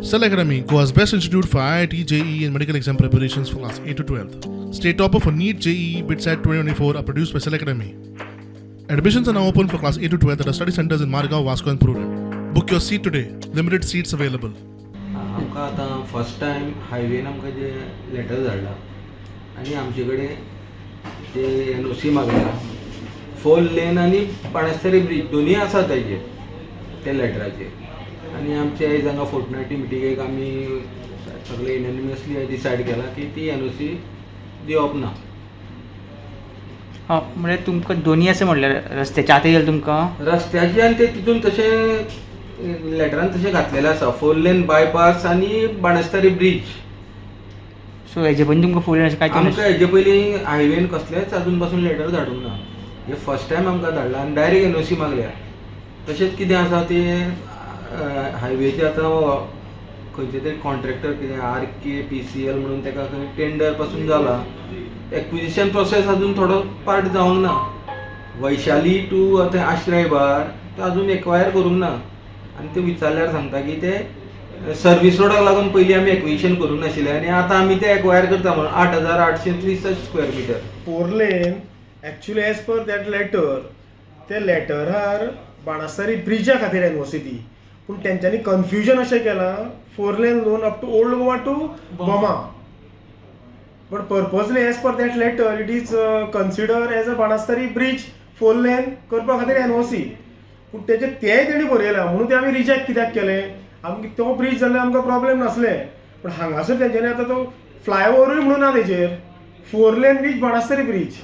Cell Academy, Goa's best institute for IIT, JEE, and medical exam preparations for class 8 to 12. State topper for NEET, JEE, BITSAT 2024 are produced by Cell Academy. Admissions are now open for class 8 to 12 at our study centers in Margao, Vasco, and Prudent. Book your seat today. Limited seats available. आमकां आतां first time हायवेन आमकां जे letter धाडला आनी आमचे कडेन ते NOC मागल्या. Four lane आनी बाणस्तारी ब्रीज दोनूय आसा ताजेर त्या लेटराचेर. आनी आमचे आयज हांगा फोर्टनायटली मिटिंगेक आमी सगळे युनॅनिमसली डिसायड केलां की ती एनओसी दिवप ना. हा, म्हणजे तुमकां दोन्ही आसा म्हणल्यार रस्त्याचे आतां येयलें तुमकां? रस्त्याचे आनी ते तितून तशें लेटरान तशें घातलेलें आसा, फोर लेन बायपास आनी बाणस्तारी ब्रीज. सो हेजे पयलीं तुमकां फोर अशें काय? आमकां हेजे पयलीं हायवेन कसलेंच अजून पासून लेटर धाडूंक ना. हे फर्स्ट टायम आमकां धाडला आनी डायरेक्ट एनओसी मागल्या. तशेंच कितें आसा तें हायवेचे आतां खंयचे तरी कॉन्ट्रॅक्टर कितें आरकेपीसीएल म्हणून ताका खंय टेंडर पासून जाला. एक्विजिशन प्रोसेस अजून थोडो पार्ट जावंक ना. वैशाली टू आतां आश्रय बार तो अजून एक्वायर करूंक ना आनी ते विचारल्यार सांगता की ते सर्वीस रोडाक लागून पयलीं आमी एक्विजिशन करूंक नाशिल्लें आनी आतां आमी ते एक्वायर करता म्हणून 8830 square metre. Four lane, actually, as per that letter, ते लेटरार बाणस्तारी ब्रिजा खातीर एनओसी ती, पूण तेंच्यांनी कन्फ्युजन अशें केलां, four lane loan up to Old Goa to Boma, but purposely, as per that letter, it is consider as a Banastari bridge four lane करपा खातीर NOC. पूण तेजे तेंय तेणी बरयलां म्हणून ते आमी रिजेक्ट कित्याक केलें? आमकां तो ब्रीज जाल्यार आमकां प्रॉब्लेम नासले, पूण हांगासर तेंच्यांनी आतां तो फ्लायओवरूय म्हणून ना तेजेर, four lane with Banastari bridge.